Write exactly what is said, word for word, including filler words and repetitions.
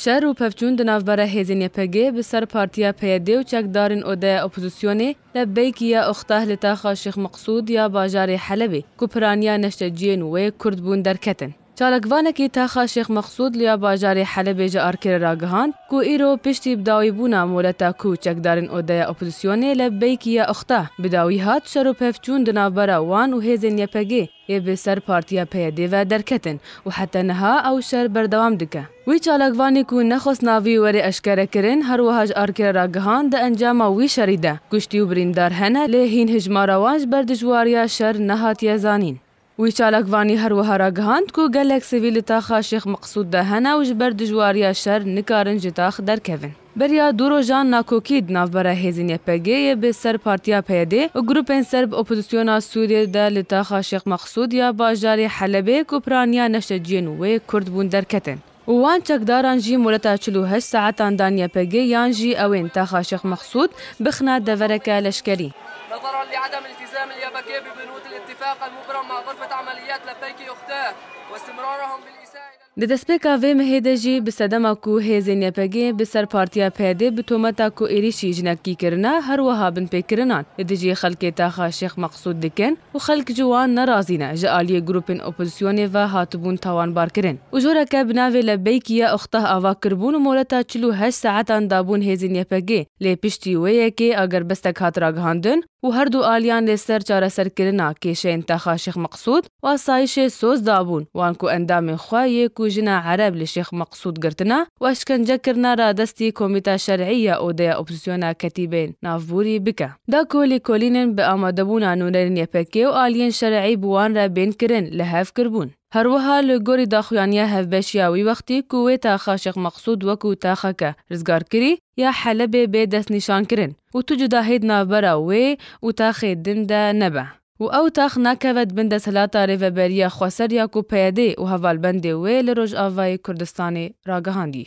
Şer û pevçûn di navbera hêzên Y P G bi ser partiya P Y D û çekdarên odeya opozisyonê Lebbeykî ya Oxtah li taxa Şêx Meqsûd ya bajarê Helebê ku piraniya neşteciyên wê Kurd bûn derketin. Çalakvanekî taxa Şêx Meqsûd li ya bajarê Helebê ji Arkê re ragihand ku îro piştî bidawîbûna moleta ku çekdarên odeya opozisyonê Lebbeykî ya Oxtah bi dawî hat, şer û pevçûn di navbera wan û hêzên Y P G yê bi ser partiya P Y D ve derketin û heta niha ew şer berdewam dike. Wî çalakvanî ku nexwest navî were eşkerekirin, her wiha ji Arkê re ragihand, di encama wî şerî de kuştî û birîndar hene, lê hîn hijmara wan ji ber dijwariya şer nehatiye zanîn. Wî çalakvanî her wiha ragihand ku gelek sivîl li taxa Şêx Meqsûd de hene û ji ber dijwariya şer nikarin ji tax derkevin. Beriya du rojan nakokî di navbera hêzên Y P G yê bi ser partiya P Y D û grûpên ser bi opozisyona Sûriyê de li taxa Şêx Meqsûd ya bajarê Helebê ku piraniya neşteciyên wê Kurd bûn derketin. Û wan çekdaran jî moleta çil û heşt saetan dan Y P G yan jî ew ên taxa Şêx Meqsûd bixine devereke leşkerî. نظرا لعدم التزام اليابكي ببنود الاتفاق المبرم مع غرفة عمليات لبيك أختاه واستمرارهم بالإساءة إلى Di destpêka vê mehê de jî bi sedema ku hêzên Y P G bi ser partiya P Y D bi tometa ku êrîşî jinekî kirine, her wiha binpêkirinan li dijî xelkê taxa Şêx Meqsûd dikin û xelk ji wan nerazî ne, ji aliyê grûpên opozisyonê ve hatibûn tawanbarkirin. Û joreke bi navê Lebbeykî ya Oxtah ava kiribûn û moleta çil û heşt saetan dabûn hêzên Y P G. Lê piştî wê yekê agerbestek hat ragihandin û her du aliyan li ser çareserkirina kêşeyên taxa Şêx Meqsûd û asayişê soz dabûn, wan ku endamên xwe yê ku jina Ereb li Şêx Meqsûd girtine û eşkence kirine radestî Komîta Şer'î ya Odeya Opozisyona Ketîbên Navborî bike. Da ku lêkolînên bi amadebûna nûnerên Y P G û aliyên şer'î bi wan re bên kirin, li hev kirbûn. Her wiha li gorî daxuyaniya hevbeşiya wî wextî ku wê taxa Şêx Meqsûd wekû taxeke rizgarkirî ya Helebê bê destnîşankirin û tu cudahî di navbera wê û taxê din de nebe û ew tax nakeve di bin desthilata Rêveberiya Xweser ya ku P Y D û hevalbendê wê li Rojavayê Kurdistanê ragihandî.